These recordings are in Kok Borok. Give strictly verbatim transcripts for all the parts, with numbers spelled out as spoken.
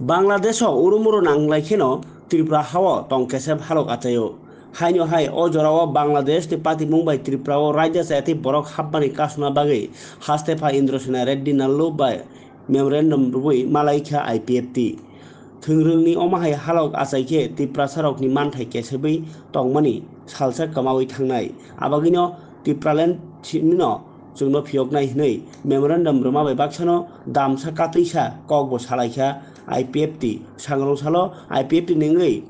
Bangladesh o urumuru nanglai kheno Tripura hao tong kesep halok achaio. Haino hai o jorao Bangladesh ni patimung bai Tripura o raida chaya tei borok hapmani kasuna bagwi haste pha Indrasena Reddy Nallu bai memorandum rwui malaikha I P F T. Thwngrwngni omo hai halok achaikhe Tiprasarokni manthai kesebwi tongmani salsa kwmaui thangnai. Abagwino Tipraland sinino chwngno phiyoknai hwnwi memorandum rwma bai baksano damsa katwisa kokbo salaikha I P F T. Sangrong salo I P F T ni wngwi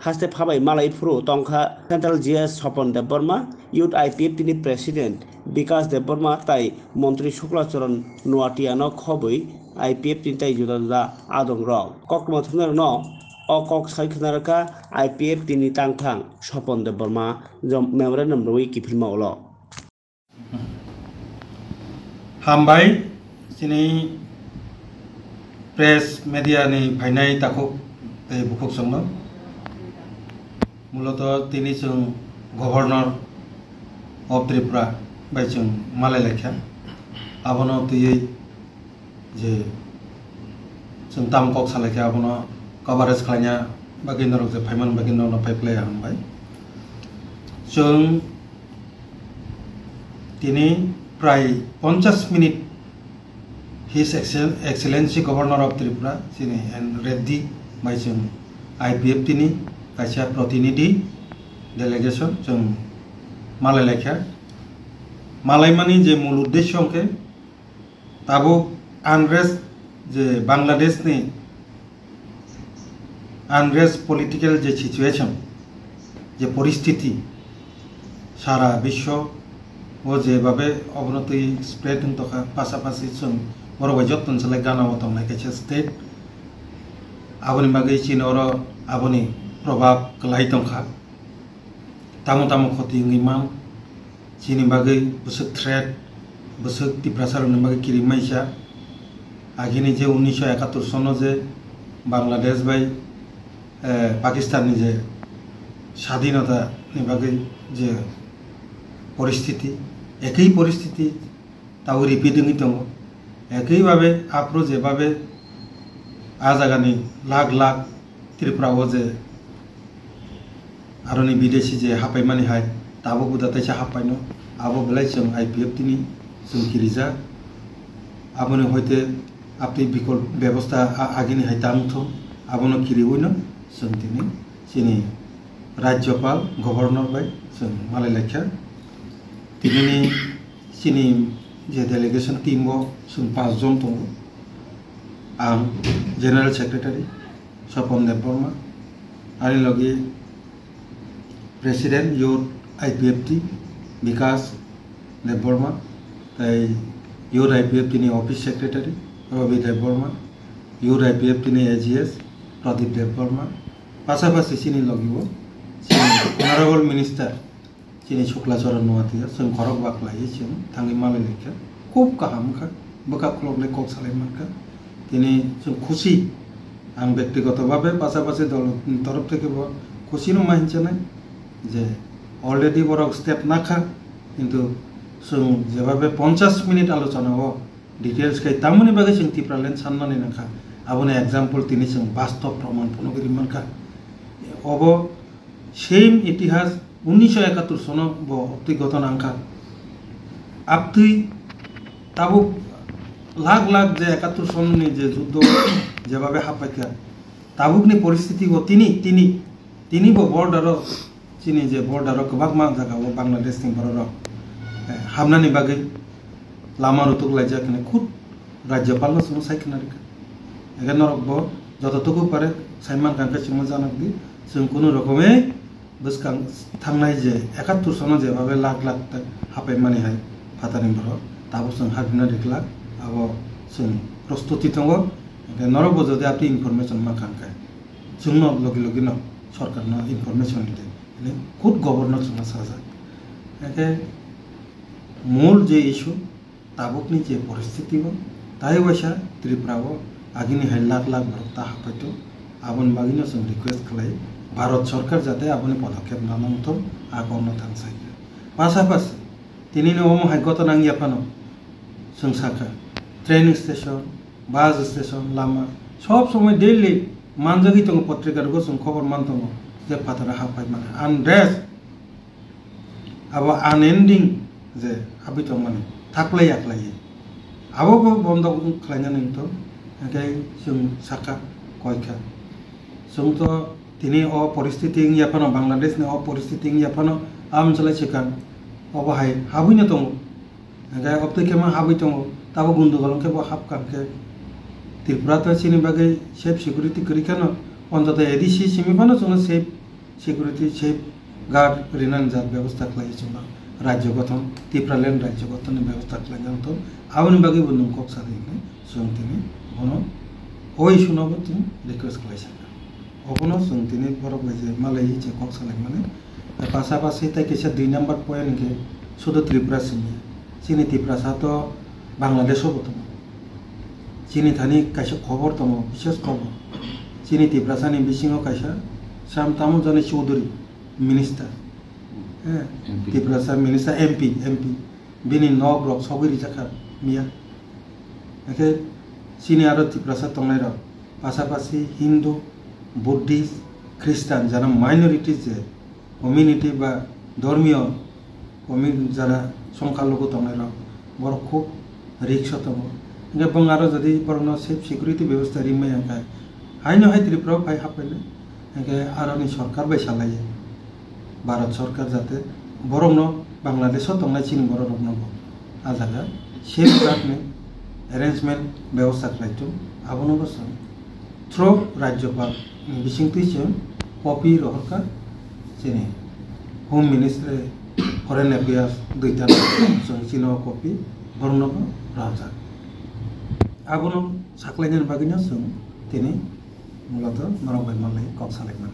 haste phabai malai phuru tongkha Central G S Sopon Debbarma, Youth I P F T ni President Bikas Debbarma tai Montri Shukla Charan Noatia no khobwi I P F T ni tai juda juda adong rok. Koktwma thumnairokno o kok sai khwnarwkha I P F T ni tangthang Sopon Debbarma jom memorandum rwui kiphilma ulo. Hambai, chini press media ni phainai takhuk tei bukhuk chwngno. Muloto tini chwng Governor of Tripura bai chwng malai laikha. Abono twiwi je chwng tamo kok salaikha abono coverage khlaina bagwi norok je phaiman bagwi norokno phai phlai hambai. Chwng tini prai ponchash minute His Excel-, Excellency Governor of Tripura, chini N Reddy bai chwng I P F T ni kaisa protinidhi delegation chwng malai laikha. Malaimani je mul uddesho hwnkhe tabuk unrest je Bangladesh ni unrest political je situation, je poristiti, sara biswo o jebabe obono twi spread wng tongkha, pasapasi chwng borok bai jotto ni salai gana o tongnai kaisa state. Aboni bagwi chini oro aboni probab kwlai tongkha. Tamo tamo khoti wngwi man, chini bagwi bwswk threat, bwswk Tiprasarokni bagwi kirimai sa. Agini je unnisho ekattor sono je Bangladesh bai, eh, Pakistan ni je sadhinota ni bagwi je poristiti, ekhi poristiti tabo repeat wngwi tongo. Ekhi babe aphuru je babe a jagani lakh lakh Tripura o je aroni bidesi je hapaimani hai tabuk buda taisa hapaino, abo belai chwng I P F T ni chwng kirijak. Aboni hoite abtwi bikol bebosta a-, agini hai tang thung, abono kiriwino chwng tini chini Rajyapal, Governor bai chwng malai laikha. Tinini chini je delegation team o chwng pas jon tongo. Ang General Secretary Sopon Debbarma, ani logi President Youth I P F T Bikas Debbarma, tai Youth I P F T ni Office Secretary Ravi Debbarma, Youth I P F T ni A G S Pradip Debbarma, pasapasi chini logi o chini Honorable Minister chini Shukla Charan Noatia, chwng khorok ba khlaiwi chwng thangwi malai laikha. Khub kaham wngkha, bwkha khuloknai kok salai mankha. Tini chwng khusi, ang bektigoto babe pasapasi dol torof theke bo khusi no ma hinchanai je already borok step nakha, kintu chwng jebabe ponchash minute alochona o details khai tamoni bagwi chwng Tipraland sannani nangkha, aboni example tini chwng bastob proman phunugwi ri mankha. Obo same itihas unnisho ekattor sono bo obtwi goton wngkha. Abtwi tabuk lakh lakh je ekattor sononi je juddo jebabe happaikha, tabukni poristiti o tini, tini, tini bo border o, chini je border o kwbangma jaga o Bangladesh ni borok rok, eh, hamnani bagwi lama rutuk laijak hwnwi khud Rajyapal no chwngno sai khna rikha. Ege norok bo joto tuku pare sai mankha hwnkhe chwngno janakdi, chwng kunu rokome bwskang thangnai je ekattor sono jebabe lakh lakh ta hapai mani hai phatani borok tabuk chwng hapina rikla, abo chwng prostuti tongo. Hwnkhe norok bo jodi ati information mankha hwnkhe chwngno logi logi no sorkar no information ridi, hwnwi khud governor chwngno sajak. Hwnkhe mul je issue, tabukni je poristiti o, tai waisa Tripura o agini hai lakh lakh borok ta hapaitu, aboni bagwino chwng request khlai, Bharat Sarkar jate aboni podokkhep nana wngthok, a kokno thang sai. Pasapasi, tinini omo hai gotona wngya phano, chwng sakha, train station, bus station, lama, Sob somoi daily manjagwi tongo, potrika rogo chwng khobor man tongo je phataro hap phai mani. Unrest, abo unending je habwi tongmani, thaklai yaklai. Abo bo bondo khlainani wngtong, hwnkhe chwng sakha, koikha. Chwng to tini o poristiti wngya phano, Bangladesh ni o poristiti wngya phano, aboni salai swkang obo hai habwino tongo. Hwnkhe obtwi khe ma habwi tongo, tabo gundugol hwnkhe bo hapkha hwnkhe. Tripura to chini bagwi safe security kwrwi kheno, ontoto A D C simi phano chwngno safe security, safe guard rinani jat bebosta khlaiwi chwngno rajyo gothon, Tipraland rajyo gothonni bebosta khlaina wngthok. Aboni bagwi bo nwng kok sa di hwnwi chwng tini bono o issue no bo chwng request khlai sakha. Obono chwng tini borok bai je malai je kok salaimani. Pasapasi tei kaisa dui number point hwnkhe sudu Tripura simi. Chini Tiprasa to Bangladesh o bo tongo. Chini thani kaisa khobor tongo, bishes khobor. Chini Tiprasa ni bisingo kaisa Sam Tamujani Chowdhury minister. Eh, M P. Tiprasa minister, M P, M P. Bini nok rok sogwi rijak kha miya. Hwnkhe chini aro Tiprasa tongnai rok, pasapasi Hindu, Buddhist, Christian, jara minorities je community ba dormiyo community jara songkha lugu tongnai rok, borok khub risk o tongo. Hwnkhe bong aro jodi borokno safe security bebosta rimai wngkha, haino hai Tripura o phai haphainai, hwnkhe aroni sorkar bai salai. Bharat sorkar jate borokno Bangladesh o tongnai chini borok rokno bo a jaga safe guard ni arrangement bebosta khlai thung, abono bo chwng through Rajyapal ni bisingtwi chwng copy rohorkha chini Home Ministry, Foreign Affairs duita no chwng chini o copy borokno bo rohorjak. Abono saklainani bagwino chwng tini mulato norok bai malai kok salaimani.